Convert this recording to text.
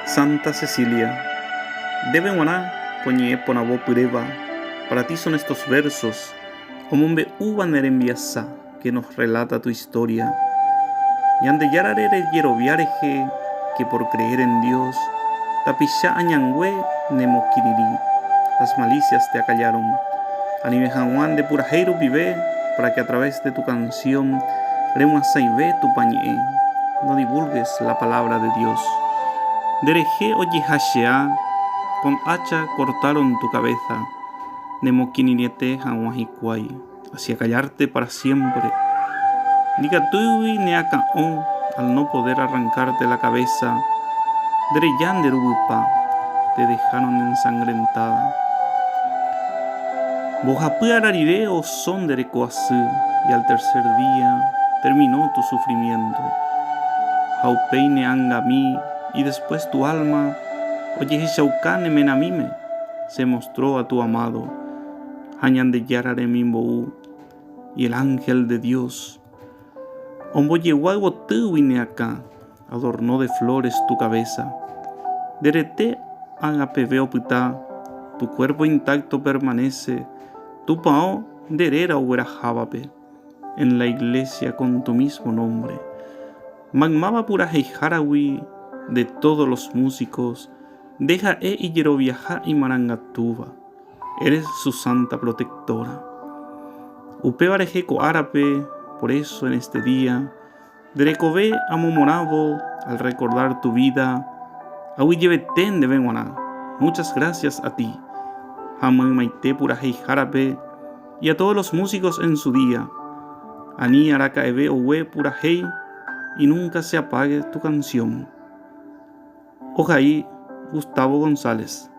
Santa Cecilia, ndéve g̃uarã ko ñe'ẽ porãvo pyréva, para ti son estos versos, omombe'úva ne rembiasa que nos relata tu historia. Ñandejárare rejerovia rehe que por creer en Dios, tapicha añangue nemokirirĩ, las malicias te acallaron. Anive hag̃ua nde purahéi rupive para que a través de tu canción remyasãive Tupã ñe'ẽ, no divulgues la palabra de Dios. Nderehe ojehachea, con hacha cortaron tu cabeza, nemokirirĩete hag̃ua hikuái, hacia callarte para siempre. Ndikatúigui neakã'o al no poder arrancarte la cabeza, ndereja nde ruguypa, te dejaron ensangrentada. Mbohapy ára rire oso nde reko asy y al tercer día terminó tu sufrimiento. Ha upéi ne angami y después tu alma ojehechauka ne menamíme, se mostró a tu amado ha Ñandejára remimbou y el ángel de Dios ombojegua yvotýgui ne akã, adornó de flores tu cabeza. Nde rete ágã peve opyta, tu cuerpo intacto permanece tupão nde réra oguerahávape, en la iglesia con tu mismo nombre. Maymáva puraheiháragui de todos los músicos, nde ha'e ijeroviaha imarangatúva. Eres su santa protectora. Upéva rehe ko árape, por eso en este día, nde rekove amomorãvo al recordar tu vida, aguyjevete ndéve g̃uarã, muchas gracias a ti, ha maymaite puraheihárape y a todos los músicos en su día, ani araka'eve ogue purahéi y nunca se apague tu canción. Ohai Gustavo González.